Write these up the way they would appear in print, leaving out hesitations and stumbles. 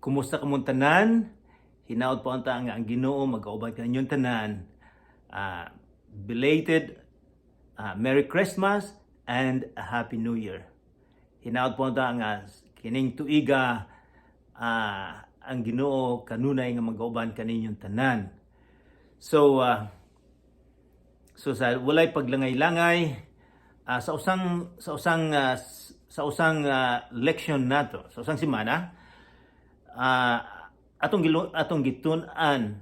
Kumusta kamong tanan? Hinaot po unta nga ang Ginoo magauban kaninyong tanan. Belated Merry Christmas and a Happy New Year. Hinaot po unta nga kining tuiga ang Ginoo kanunay nga magauban kaninyong tanan. So sa walay paglangay-langay, sa usang leksyon nato, sa usang semana, atong gitun-an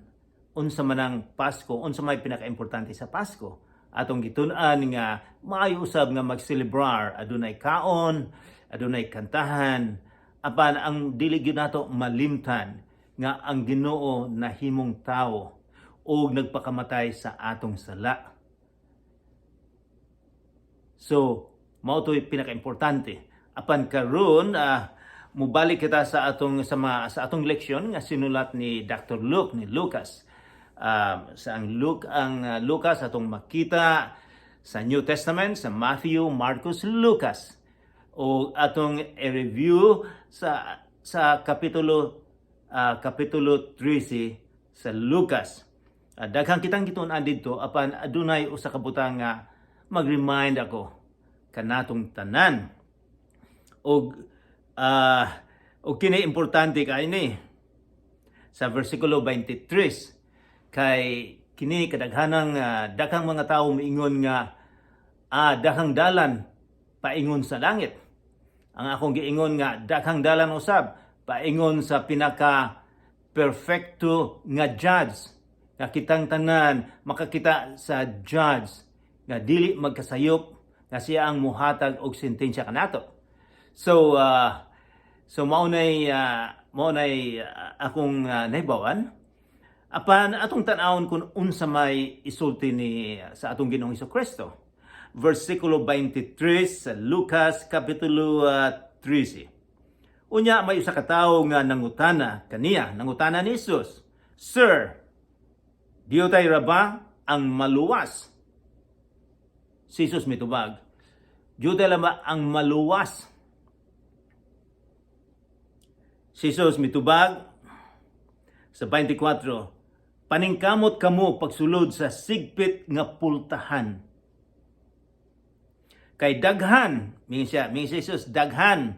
unsa man ang Pasko, unsa may pinakaimportante sa Pasko. Atong gitun-an nga maayo usab nga magselebrar, adunay kaon, adunay kantahan, apan ang dili gyud nato malimtan nga ang Ginoo nahimong tawo ug nagpakamatay sa atong sala. So, mao to'y pinakaimportante. Apan karon, mubalik kita sa atong leksyon nga sinulat ni Dr. Luke, ni Lucas. Sa ang Luke ang Lucas atong makita sa New Testament sa Matthew, Marcos, Lucas. O atong i-review sa kapitulo 13 sa Lucas. Daghan kitang gitun-an didto, apan adunay usa ka butang nga mag-remind ako kanatong tanan. Og kini importante kay ni sa versikulo 23, kay kini kadaghanang daghang mga tawo miingon nga daghang dalan paingon sa langit. Ang akong giingon nga daghang dalan usab paingon sa pinaka perfecto nga judge, nga kitang tanan makakita sa judge nga dili magkasayop, nga siya ang muhatag og sentensya kanato. So mao nay akong nahibawan. Apan atong tan-awon kung unsa may isulti ni sa atong Ginoong Kristo. Versikulo 23 sa Lucas kapitulo 13. Unya may usa ka tawo nga nangutana kaniya, nangutana ni Jesus, "Sir, diutay ra ba ang maluwas?" Si Jesus mitubag, "Diutay ra ba ang maluwas?" Si Jesus mitubag sa 24, "Paningkamot kamo pagsulod sa sigpit nga pultahan. Kay daghan," mingon si Jesus, "daghan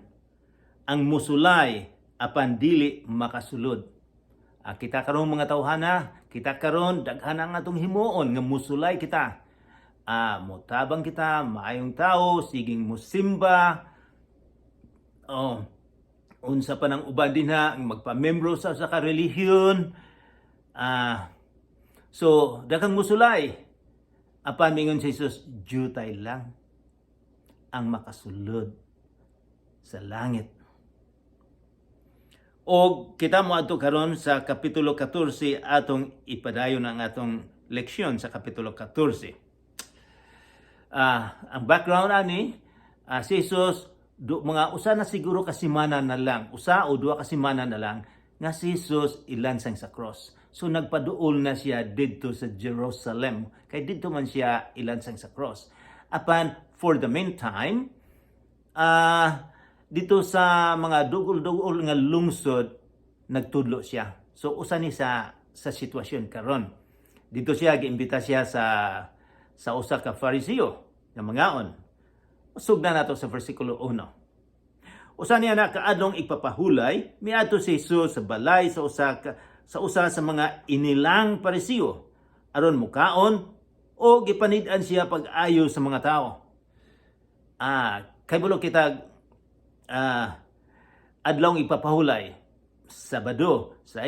ang musulay apan dili makasulod." Kita karon, mga tawhana, kita karon daghan ang atong himuon nga musulay kita. Mutabang kita, maayong tao, siging musimba. Oh, unsa pa nang uban dinha, magpamembro sa ka relihiyon. So daghang musulay. Apan mingon si Jesus, jutay lang ang makasulod sa langit. O kita mo adto karon sa kapitulo 14, atong ipadayon ang atong leksyon sa kapitulo 14. Ang background ani, si Jesus mga usa na siguro ka semana na lang, usa o duha ka semana na lang nga si Jesus ilansang sa cross. So nagpaduol na siya didto sa Jerusalem kay didto man siya ilansang sa cross. Apan for the meantime, dito sa mga dugol-dugol nga lungsod nagtudlo siya. So usa ni sa sitwasyon karon. Dito siya giimbita siya sa usa ka Fariseo nga mangaon. Sugdan nato sa versikulo 1. Usa niya na kaadlong igpapahulay, miadto si Jesus sa balay sa usa sa mga inilang Pariseo aron mukaon o gipanid-an siya pag-ayo sa mga tao. Kay kita adlong ipapahulay, Sabado, sa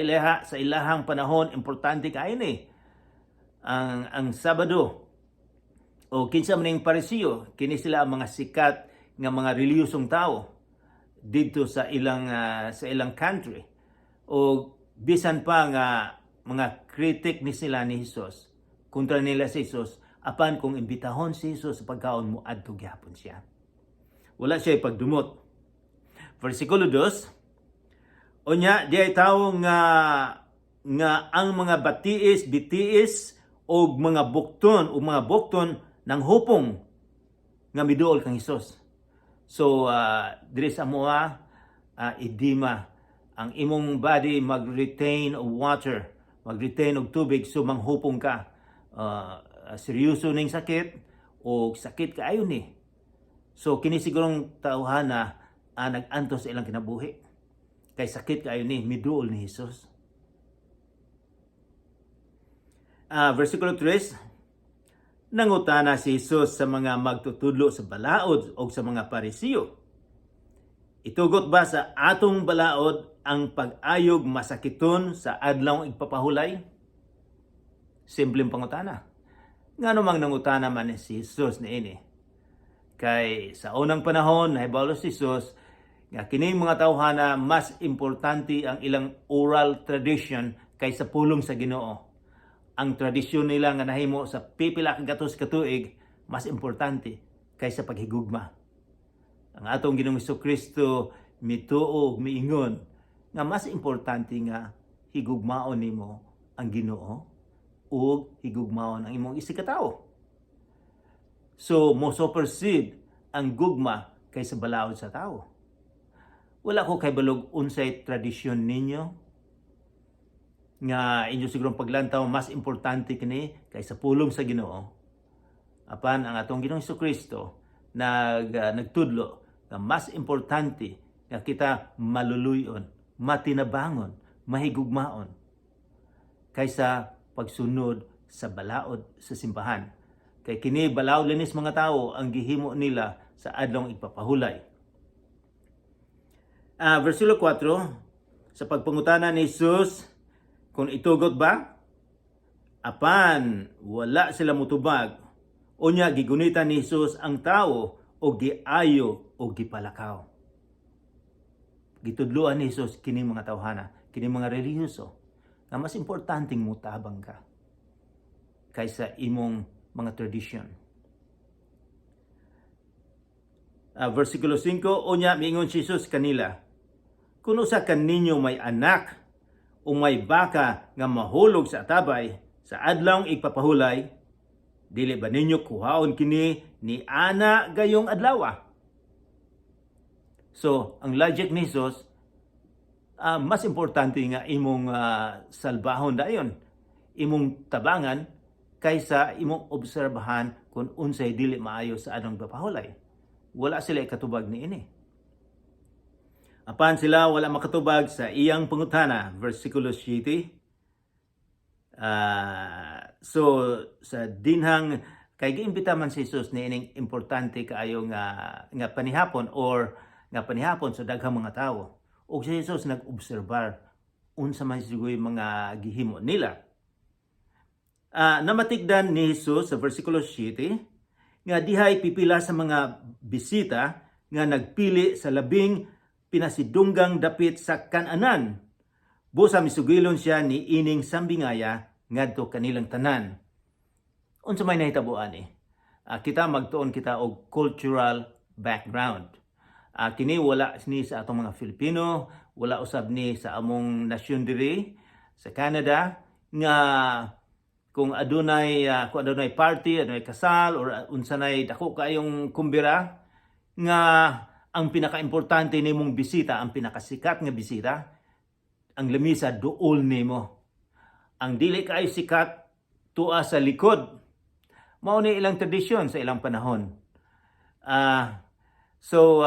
ilahang panahon importante kaayo ni ang Sabado. O kinsa man ning Pariseo, kini sila ang mga sikat nga mga relihiyosong tao didto sa ilang country. O bisan pa nga mga critic ni sila ni Jesus, kontra nila si Jesus, apan kung imbitahon si Jesus sa pagkaon, mo adto gyapon siya. Wala siya pagdumot. Versikulo 2, unya diay tawo nga ang mga batiis, bitiis og mga bukton ng hupong nga miduol kang Hesus. So diri sa amoa, edema, Ang imong body mag-retain og water, mag-retain og tubig, so manghupong ka. Seryoso ning sakit o sakit kaayo ni. So kini sigurong tawhana nag-antos sa ilang kinabuhi. Kay sakit kaayo ni, miduol ni Jesus. Versikulo 3, nangutana si Jesus sa mga magtutudlo sa balaod o sa mga Parisiyo: "Itugot ba sa atong balaod ang pag-ayog masakiton sa adlaw igpapahulay?" Simpleng pangutana. Ngano mang nangutana man si Jesus niini? Kay sa unang panahon, nahibalo si Jesus nga kining mga tawhana, mas importante ang ilang oral tradition kaysa pulong sa Ginoo. Ang tradisyon nila nga nahimo sa pipila ka gatos ka tuig mas importante kaysa paghigugma. Ang atong Ginoong Kristo mituo, miingon nga mas importante nga higugmaon nimo ang Ginoo ug higugmaon ang imong isigkatawo. So mo supersede ang gugma kaysa balaod sa tao. Wala ko kahibalo og unsay tradisyon ninyo nga inyo sigurong paglantaw mas importante kini kaysa pulong sa Ginoo. Apan ang atong Ginoong Kristo nagtudlo nga mas importante nga kita maluluyon, matinabangon, mahigugmaon kaysa pagsunod sa balaod sa simbahan. Kay kini balaod linis mga tao ang gihimo nila sa adlong igpapahulay. Versikulo 4, sa pagpangutana ni Jesus kung itugot ba, apan wala sila mutubag. Unya gigunitan ni Jesus ang tao o giayo o gipalakaw. Gitudloan ni Jesus kining mga tawhana, kining mga relihiyoso, nga mas importanteng mutabang ka kaysa imong mga tradisyon. Versikulo 5, unya miingon si Jesus kanila, "Kung usa kaninyo may anak o may baka nga mahulog sa atabay sa adlawng igpapahulay, dili ba ninyo kuhaon kini ni ana gayong adlaw?" So, ang logic ni Jesus, mas importante nga imong salbahon dayon, imong tabangan kaysa imong obserbahan kung unsay dili maayo sa adlawng pahulay. Wala sila ikatubag ni ini. Apan sila wala makatubag sa iyang pangutana, versikulo 7. So sa dinhang kay giimbita man si Jesus ni ining importante kaayo nga panihapon or nga panihapon sa daghang mga tawo. Ug si Jesus nag-obserbar unsa man siguro mga gihimo nila. Namatigdan ni Jesus sa versikulo 7 nga dihay pipila sa mga bisita nga nagpili sa labing pinasidunggang dapit sa kananan. Busa misugilon siya ni ining sambingaya ngadto kanilang tanan. Unsa may nahitabo ani? Kita magtuon kita og cultural background. Kini wala ni sa atong mga Filipino, wala usab ni sa among nasyon diri sa Canada nga kung adunay party, adunay kasal or unsa nay dako kaayong kumbira nga ang pinakaimportante nimong bisita, ang pinakasikat nga bisita, ang lamisa duol nimo. Ang dili kaayo sikat, tua sa likod. Mao ni ilang tradisyon sa ilang panahon. So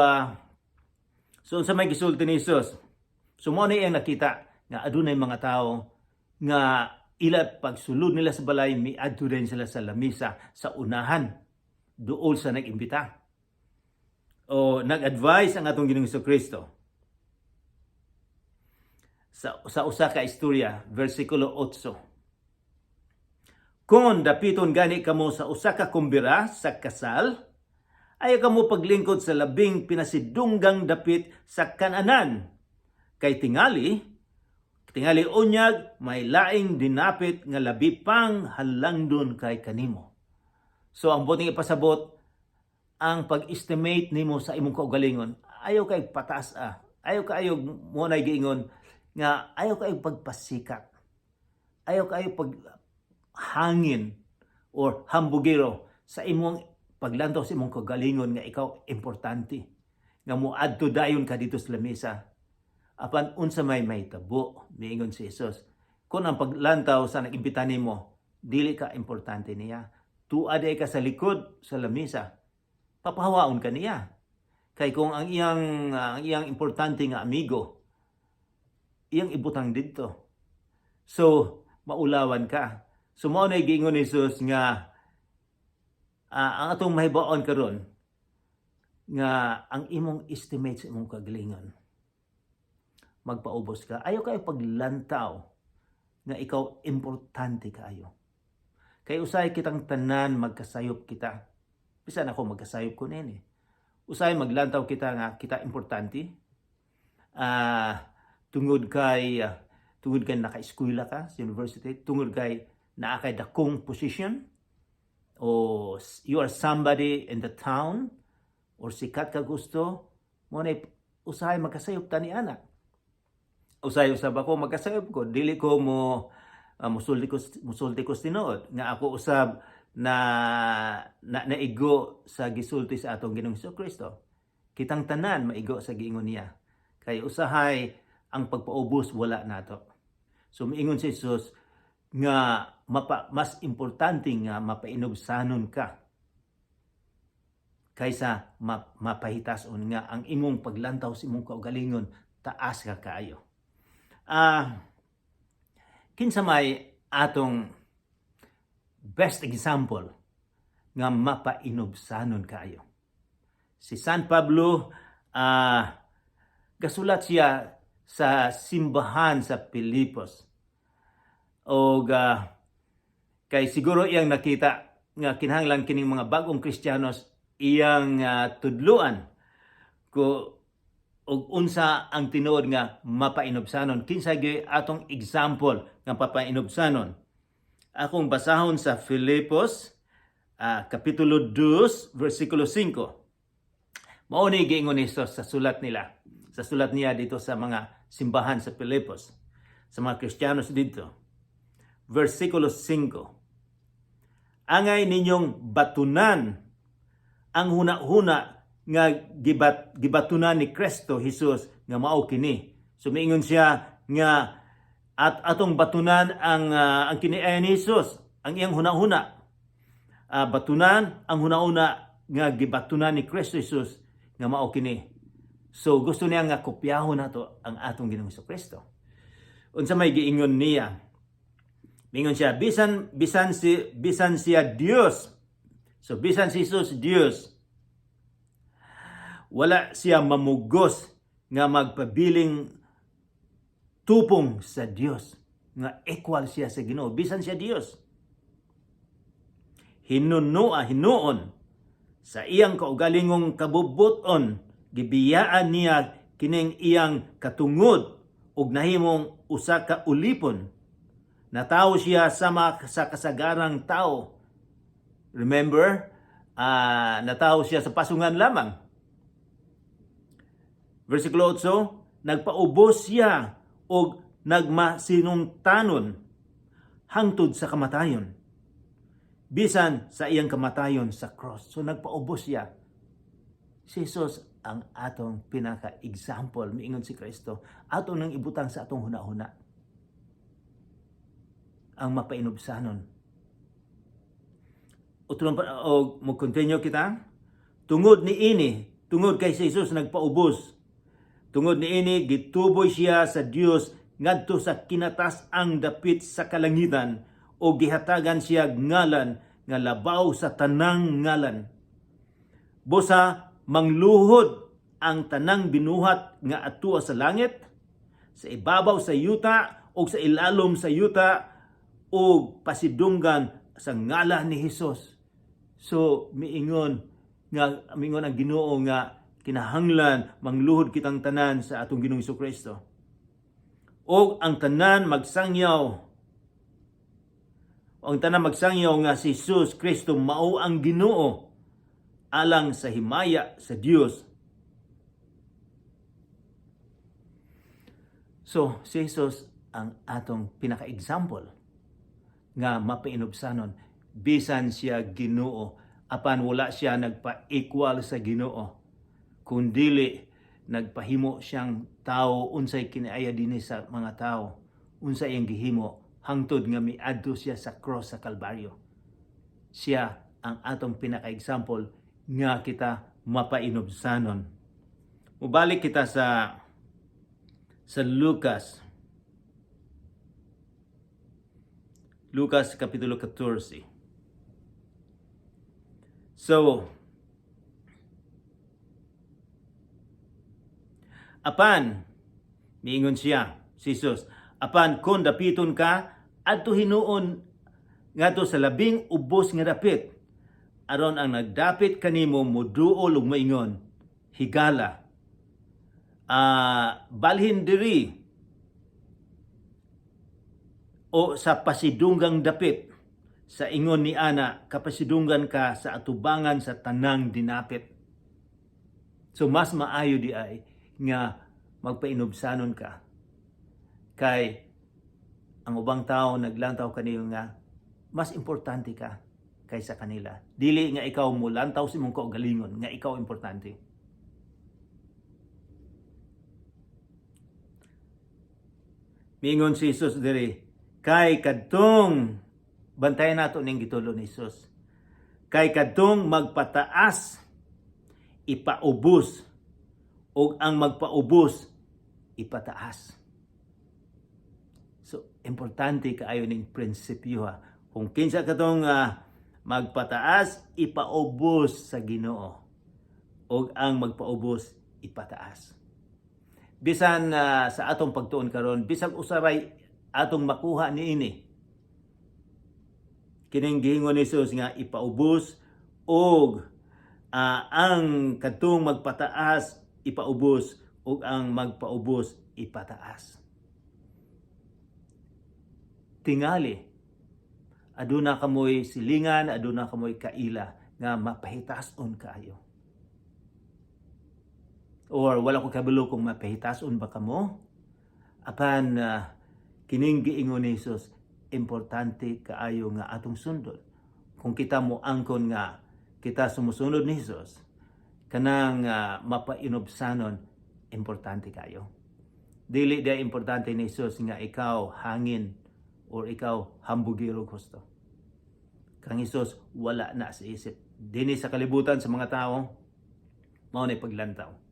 unsa may gisulti ni Jesus? So mao ni iyang nakita nga adunay mga tao nga ila pagsulod nila sa balay, miadto din sila sa lamisa sa unahan duol sa nag-imbita. O nag-advise ang atong Ginoong Kristo sa usa ka istorya, versikulo 8. "Kung dapiton gani kamo sa usa ka kumbira sa kasal, ayaw kamo paglingkod sa labing pinasidunggang dapit sa kananan. Kay tingali unyag may laing dinapit nga labi pang halangdon kay kanimo." So ang buting ipasabot, ang pag-estimate nimo sa imong kaugalingon, ayaw kay pataas ah. Ayaw kaayo mo na giingon nga ayaw kayo pagpasikat. Ayaw kayo pag hangin or hambugero sa imong paglantaw sa imong kagalingon nga ikaw importante nga moadto dayon ka dito sa lamesa. Apan unsa may mahitabo, miingon si Jesus, kung ang paglantaw sa nag-imbita nimo, dili ka importante niya. Tua diay ka sa likod sa lamisa. Papahawaon ka niya. Kay kung ang iyang importante nga amigo, iyang ibutang didto. So, maulawan ka. So, mao na giingon ni Jesus nga ang atong mahibaon karon nga ang imong estimate sa imong kagalingon, magpaubos ka. Ayaw kayo paglantaw nga ikaw importante kaayo. Kay usahay kitang tanan magkasayop kita. Bisan ako, magkasayop ko nini. Usahay maglantaw kita nga kita importante. Tungod kay naka-eskwela ka sa university, tungod kay naa kay dakong position o you are somebody in the town or sikat ka gusto mo na, usahay magkasayop ta ni ana. Usahay usab ako magkasayop ko, dili ko mo musulti ko tinuod nga ako usab na naigo sa gisulti sa atong Ginoong Kristo. Kitang tanan maigo sa giingon niya kay usahay ang pagpaubos wala nato. So miingon si Jesus nga mas importante nga mapainubsanon ka kaysa mapahitason nga ang imong paglantaw sa imong kaugalingon taas ka kaayo. Kinsa may atong best example nga mapainubsanon kaayo? Si San Pablo, gasulat siya sa simbahan sa Pilipos. O kay siguro iyang nakita nga kinahanglan kining mga bagong Kristiyanos iyang tudluan ko og unsa ang tinuod nga mapainubsanon. Kinsa gyud atong example nga papainubsanon? Akong basahon sa Filipos kapitulo 2 versikulo 5. Mao ni giingon ni Jesus sa sulat nila. Sa sulat niya dito sa mga simbahan sa Filipos, sa mga Kristiyanos dito. Versikulo 5. Angay ninyong batunan ang huna-huna nga gibatunan ni Kristo Jesus nga mao kini. So miingon siya nga at atong batunan ang kini ni Jesus, ang iyang huna-huna. Batunan ang huna-huna nga gibatunan ni Kristo Jesus nga mao kini. So gusto niya nga kopyahon nato ang atong Ginoong Kristo. Unsa may giingon niya? Mingon siya, bisan bisan si bisan siya Dios. So bisan si Jesus Dios, wala siya mamugos nga magpabiling tupong sa Dios, nga equal siya sa Ginoo bisan siya Dios. Hinunua hinuon sa iyang kaugalingong kabubuton, gibiyaan niya kining iyang katungod ug nahimong usa ka ulipon. Natawo siya sama sa kasagarang tao. Remember, natawo siya sa pasungan lamang. Versikulo 8, nagpaubos siya og nagmasinungtanon hangtod sa kamatayon, bisan sa iyang kamatayon sa cross. So nagpaubos siya. Si Jesus ang atong pinaka-example, miingon si Kristo, ato nang ibutang sa atong huna-huna ang mapainubsanon. Utron pa o mo continue kita. Tungod ni ini, tungod kay si Jesus nagpaubos. Tungod ni ini, gituboy siya sa Dios ngadto sa kinatas-ang dapit sa kalangitan o gihatagan siya ngalan nga labaw sa tanang ngalan. Busa mangluhod ang tanang binuhat nga atua sa langit, sa ibabaw sa yuta o sa ilalom sa yuta ug pasidunggan sa ngalan ni Hesus. So miingon ang Ginoo nga kinahanglan mangluhod kitang tanan sa atong Ginoong Kristo. Og ang tanan magsangyaw nga si Jesus Kristo mao ang Ginoo alang sa himaya sa Dios. So, si Jesus ang atong pinaka-example nga mapainubsanon bisan siya Ginoo, apan wala siya nagpa-equal sa Ginoo, kundili Nagpahimo siyang tao, unsay kinaaya dinhi sa mga tao, unsay iyang gihimo hangtod nga miadto siya sa cross sa Kalbaryo. Siya ang atong pinaka-example nga kita mapainubsanon. Mubalik kita sa Lucas. Lucas Kapitulo 14. So, apan, miingon siya, si Jesus, apan kung dapiton ka, adto hinuon ngadto sa labing ubos nga dapit, aron ang nagdapit kanimo moduol ug maingon, "Higala, balhin diri o sa pasidunggang dapit." Sa ingon ni ana, kapasidunggan ka sa atubangan sa tanang dinapit. So mas maayo di ay nga magpainubsanon ka, kay ang ubang tao naglantaw kaniyo nga mas importante ka kaysa kanila. Dili nga ikaw mo lantaw sa imong kaugalingon nga ikaw importante. Miingon si Jesus diri, kay kadtong, bantayan nato ning gitulo ni Jesus. Kay kadtong magpataas, ipaubos, ug ang magpaubos, ipataas. So, importante kaayo ning prinsipyo ha. Kung kinsa katong magpataas, ipaubos sa Ginoo. Ug ang magpaubos, ipataas. Bisan sa atong pagtuon karon, bisag usaray atong makuha niini. Kining giingon ni Jesus nga ipaubos og ang kadtong magpataas ipaubos ug ang magpaubos ipataas. Tingali aduna kamoy silingan, aduna kamoy kaila nga mapahitason kaayo. Or wala ko kabalo kung mapahitason ba kamo. Apan kining giingon ni Jesus, importante kaayo nga atong sundon. Kung kita mo angkon nga kita sumusunod ni Jesus, kanang mapainubsanon, importante kayo. Dili dia importante ni Jesus nga ikaw hangin or ikaw hambugiro gusto. Kang Jesus wala na sa isip. Dini sa kalibutan sa mga tao, mao na paglantaw.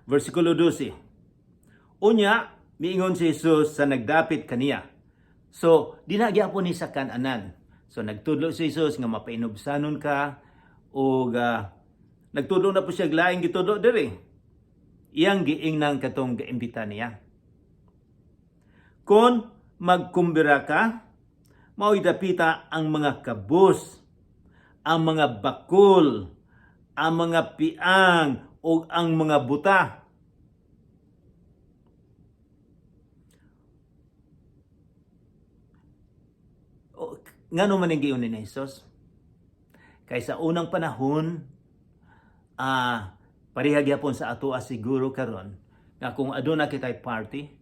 Versikulo 12. Unya, miingon si Jesus sa nagdapit kaniya. So, di na gyapon ni sa kananan. So, nagtudlo si Jesus nga mapainubsanon ka o nagtudlo na po siya laing gitudlo diri. Iyang giingnan katong gaimbita niya. Kung magkumbira ka, mao'y dapita ang mga kabus, ang mga bakul, ang mga piang, o ang mga buta. Ngano man ang giingon ni Jesus? Kay sa unang panahon, pareha gyapon sa atoa siguro karon nga kung aduna kitay party,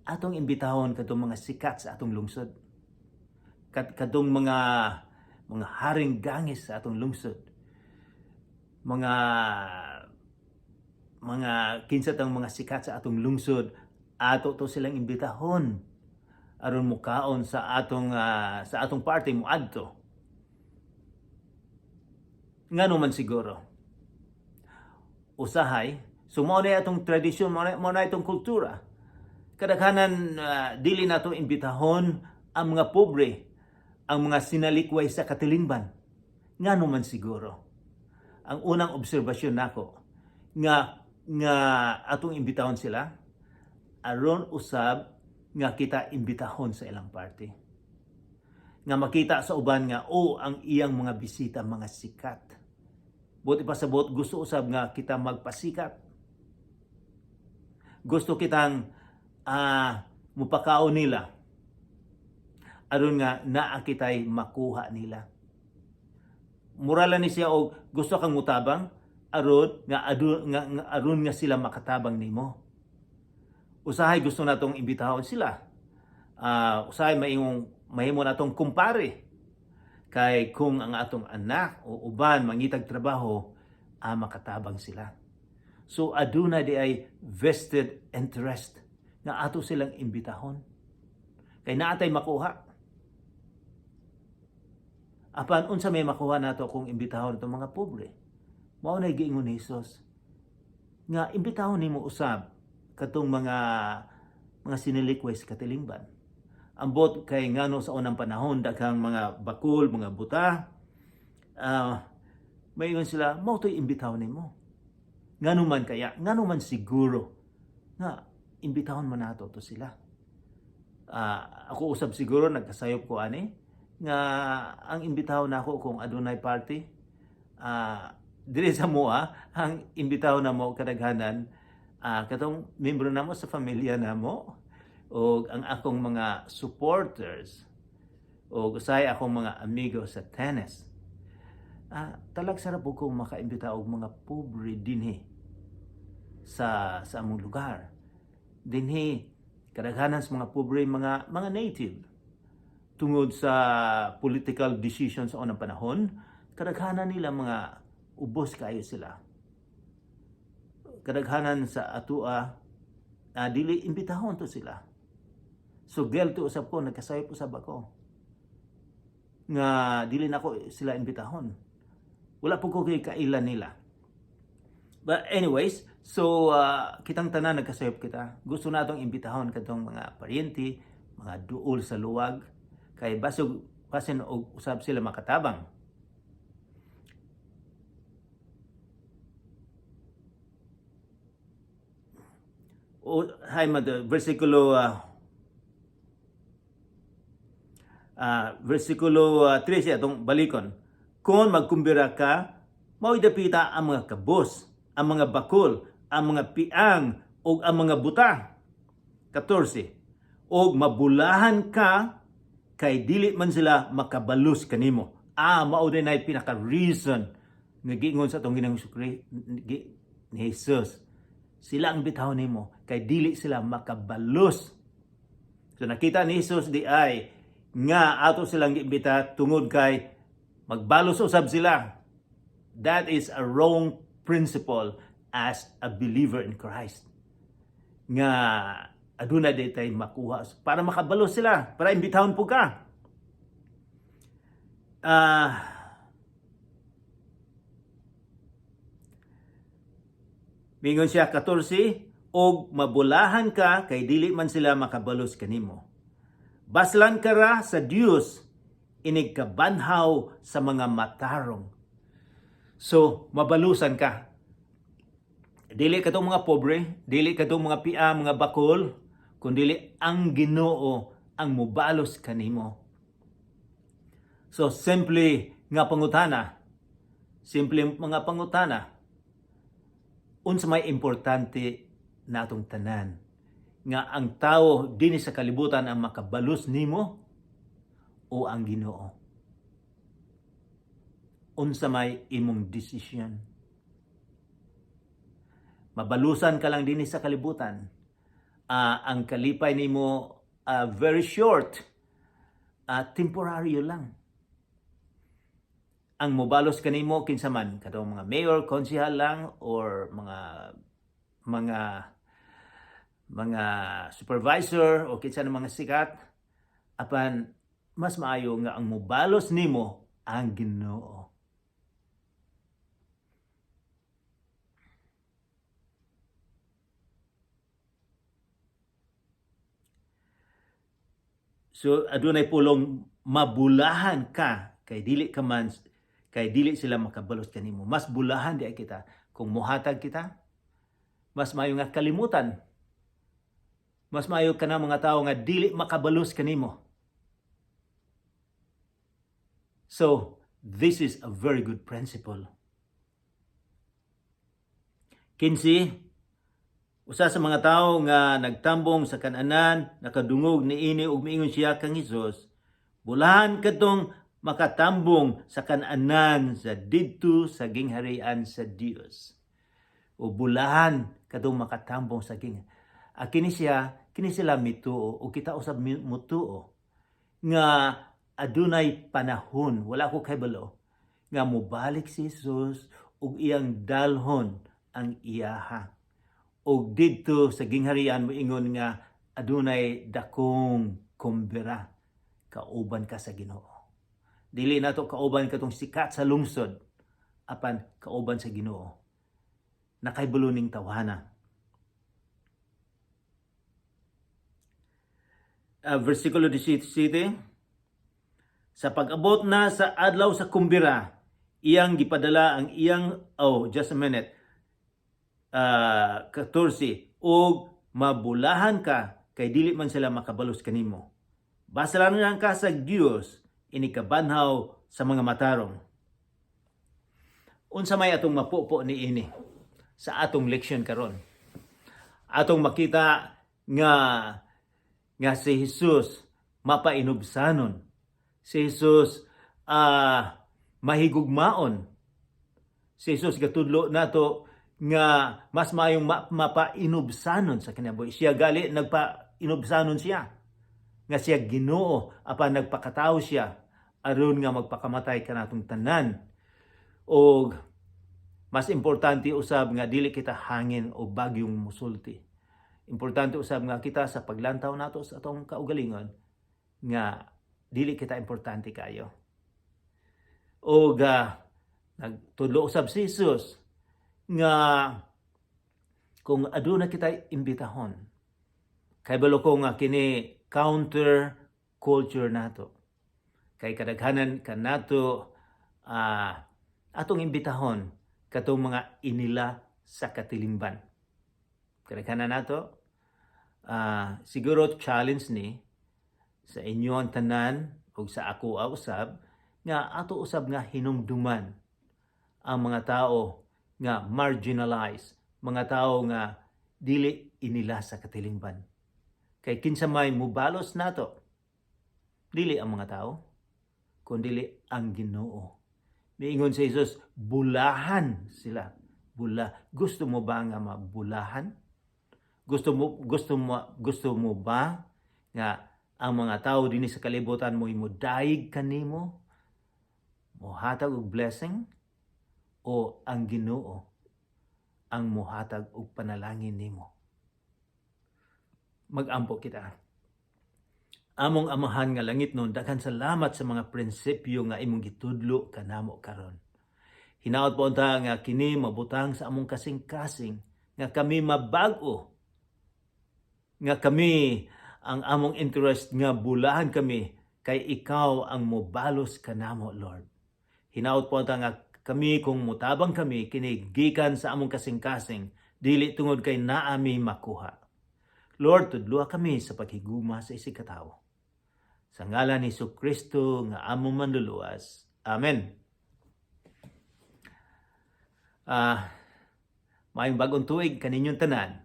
atong imbitahon kadtong mga sikat sa atong lungsod. Kadtong mga haring gangis sa atong lungsod. Mga kinsa tang mga sikat sa atong lungsod, ato to silang imbitahon aron mukaon sa atong party, moadto. Ngano man siguro? Usahay, so mao na atong tradisyon, mao na itong kultura. Kadaghanan dili nato imbitahon ang mga pobre, ang mga sinalikway sa katilingban. Ngano man siguro? Ang unang obserbasyon nako nga atong imbitahon sila aron usab nga kita imbitahon sa ilang party. Nga makita sa uban nga oh, ang iyang mga bisita mga sikat. Buot ipasabot, gusto usab nga kita magpasikat. Gusto kitang mupakaon nila aron nga naa kitay makuha nila. Mura ni siya og gusto kang mutabang aron nga aron nga sila makatabang nimo. Usahay gusto natong imbitahon sila. Usahay maingong mahimo natong kumpare. Kay kung ang atong anak o uban mangitag trabaho, makatabang sila. So aduna di ay vested interest nga ato silang imbitahon. Kay naatay makuha. Apan unsa may makuha nato kung imbitahon itong mga pobre? Mao na giingon ni Jesus nga imbitahon nimo usab katong mga sinilikwes katilingban. Ambot kay ngano sa unang panahon daghang mga bakul, mga buta, maingon sila, mao to'y imbitahon nimo. Ngano man kaya, ngano man siguro nga imbitahon man nato to sila. Ako usab siguro nagkasayop ko ani nga ang imbitahon nako kung adunay party, diri sa moa ang imbitahon namo kadaghanan, katong membro namo sa pamilya namo o ang akong mga supporters o usahay akong mga amigo sa tennis. Talag sarap og kong makaimbita og mga pobre dinhi sa among lugar. Dinhi kadaghanan sa mga pobre mga native. Tungod sa political decisions sa unang panahon, kadaghanan nila mga ubos kaayo sila. Kadaghanan sa atua, dili imbitahon to sila. So guilty usab ko, nagkasayop usab ako nga dili nako sila imbitahon. Wala po ko kay kailan nila. But anyways, so kitang tanan nagkasayop kita. Gusto na atong imbitahon kadtong mga paryente, mga duol sa luwag, kay basog basin og usab sila makatabang. O hay mad versikulo 13 atong balikon. Kung magkumbira ka, mao'y dapita ang mga kabos, ang mga bakol, ang mga piang, ug ang mga buta. 14. Og mabulahan ka, kay dili man sila makabalus kanimo. Mao din ay pinaka-reason nga giingon sa atong Ginoong ni Jesus. Sila ang bitawon nimo kay dili sila makabalus. So nakita ni Jesus di ay nga ato silang giimbita tungod kay magbalos usab sila. That is a wrong principle as a believer in Christ. Nga aduna day tay makuha para makabalos sila, para imbitahon po ka. Mingon siya 14, og mabulahan ka kay dili man sila makabalos kanimo. Baslan ka ra sa Dios inig kabanhaw sa mga matarong. So, mabalusan ka. Dili katong mga pobre, dili katong mga pia, mga bakol, kundili ang Ginoo ang mubalos kanimo. So, simple nga pangutana. Simple mga pangutana. Unsa may importante natong tanan? Nga ang tao dinhi sa kalibutan ang makabalos nimo o ang Ginoo? Unsa may imong decision? Mabalusan ka lang dinhi sa kalibutan. Ang kalipay nimo, very short, temporaryo lang. Ang mobalos kanimo kinsa man, katong mga mayor, konsehal lang or mga supervisor o kinsa ng mga sikat, apan mas maayo nga ang mobalos nimo ang Ginoo. So adunay pulong mabulahan ka kay dili ka man, kay dili sila makabalos kanimo. Mas bulahan di ay kita kung mohatag kita. Mas maayo nga kalimutan. Mas maayo kana mga tawo nga dili makabalos kanimo. So this is a very good principle. 15. Usa sa mga tawo nga nagtambong sa kananan nakadungog niini ug miingon siya kang Hesus, bulahan kadtong makatambong sa kananan sa didto sa gingharian sa Dios. O bulahan kadtong makatambong sa ging. Kini siya Kini sila mituo o kita usab mutuo nga adunay panahon, wala ko kabalo, nga mobalik si Jesus ug iyang dalhon ang iyaha. Ug didto sa gingharian moingon nga adunay dakong kumbira, kauban ka sa Ginoo. Dili nato kauban katong sikat sa lungsod, apan kauban sa Ginoo. Nakaybalo ning tawhana. Versikulo 17, sa pag-abot na sa adlaw sa kumbira, iyang gipadala ang iyang, oh, just a minute, 14, og mabulahan ka kay dili man sila makabalos kanimo. Basalanan ka sa Dios inikabanhaw sa mga matarong. Unsa may atong mapupo ni ini sa atong leksyon karon? Atong makita nga si Jesus mapainubsanon. Si Jesus mahigugmaon. Si Jesus gatudlo nato nga mas maayong mapainubsanon sa kinabuhi. Siya gali nagpainubsanon siya. Nga siya Ginoo apan nagpakatawo siya aron nga magpakamatay kanatong tanan. Og mas importante usab nga dili kita hangin o bagyong musulti. Importante usab nga kita sa paglantaw nato sa atong kaugalingon nga dili kita importante kayo. Og nagtudlo usab si Jesus nga kung aduna kita imbitahon, kay balo ko nga kini counter culture nato, kay kadaghanan kanato atong imbitahon katong mga inila sa katilingban. Kadaghanan nato, siguro challenge ni sa inyo ang tanan ug sa ako usab nga ato usab nga hinumduman ang mga tao nga marginalized, mga tao nga dili inila sa katilingban. Kay kinsa may mubalos nato? Dili ang mga tao, kundili ang Ginoo. Miingon si Jesus, bulahan sila. Bula. Gusto mo ba nga mabulahan? Gusto mo ba nga ang mga tao dinhi sa kalibutan mo imodayeg kanimo? Mohatag og blessing, o ang Ginoo ang mohatag og panalangin nimo? Magampo kita. Among Amahan nga langitnon, daghan salamat sa mga prinsipyo nga imong gitudlo kanamo karon. Hinaot po unta nga kini mabutang sa among kasing-kasing, nga kami mabag-o, nga kami ang among interest nga bulahan kami kay ikaw ang mobalos kanamo, Lord. Hinaot po unta nga kami kung mutabang kami kini gikan sa among kasing-kasing, dili tungod kay naami makuha. Lord, tudloa kami sa paghigugma sa isig katawo. Sa ngalan ni Kristo nga among manluluwas. Amen. Maayong bagong tuig kaninyong tanan.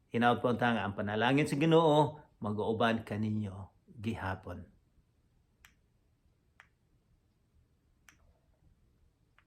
Hinaot po nga ang panalangin sa Ginoo mag-uuban kaninyo gihapon.